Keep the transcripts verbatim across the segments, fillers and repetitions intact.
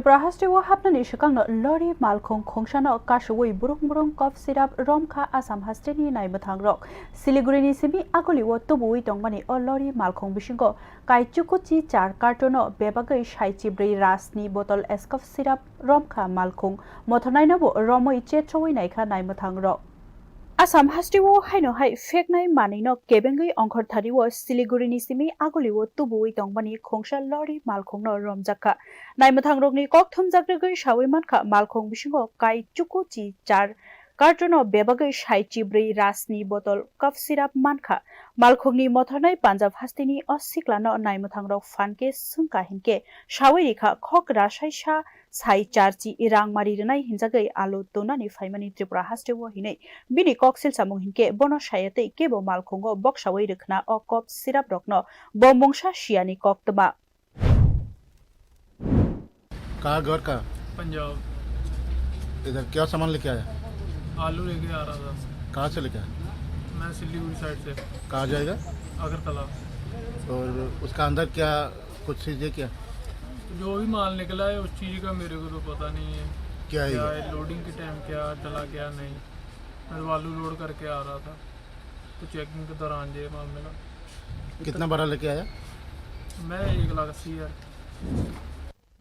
Tripura hasteo hapnani swkangno lori malkhung khungsano kasui burung burung cough syrup romkha Assam hasteni naimwthangrok. Siliguri ni simi aguli o tubuwi tongmani o lori malkhung bisingo kaichukuchi char carton o bebagwi saichi bwrwi rasni botol cough syrup romkha malkhung. Mothornainobo romwi chetrowi naikha naimwthangrok. Assam hasteo haino hai pheknai manwino kebengwi ongkhorthario Siliguri ni simi aguli o tubuwi tongmani khungsa lori malkhungno romjakha. Naimwthangrokni kok thumjak rwgwi sawi mankha malkhung bisingo kaichukuchi char carton o bebagwi saichi bwrwi rasni botol cough syrup mankha. Malkhungni mothornai Punjab hasteni o siklano naimwthangrok phan khe swngkha hinkhe sawi rikha khok rasaisa sai charchi rang mari rwnai hinjagwi alo tonani phaimani Tripura hasteo hinwi. Bini kok silsamung hinkhe bono sayatwi kebo malkhungo boksawi rwkhna o cough syrup rokno bo mungsa siyani koktwma. कहाँ घर का? पंजाब। इधर क्या सामान लेके आया? आलू लेके आ रहा था। कहाँ से लेके आया? मैं सिलीगुड़ी साइड से। कहाँ जाएगा? अगरतला। और उसका अंदर क्या कुछ चीज़ है क्या? जो भी माल निकला है उस चीज़ का मेरे को तो पता नहीं है। क्या है क्या ये? है लोडिंग के टाइम क्या डला क्या नहीं। मैं तो आलू लोड करके आ रहा था, तो चेकिंग के दौरान ये माल मिला। कितना बड़ा लेके आया? मैं एक लाख अस्सी हज़ार।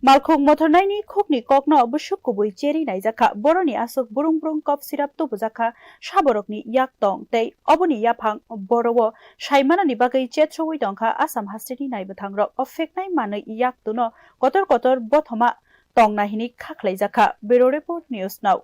Malkhung mothornaini khukni kokno bwswk kubui cherwi naijakha. Boroni aswk burung burung cough syrup tubujakha saborokni yak tong tei oboni yaphang boro-o saimanani bagwi chetrowi tongkha Assam hasteni naimwthangrok. O pheknai manwi yak tuno kotor kotor bothoma tongna hinwi kha khlaijakha. Bureau Report, News Now.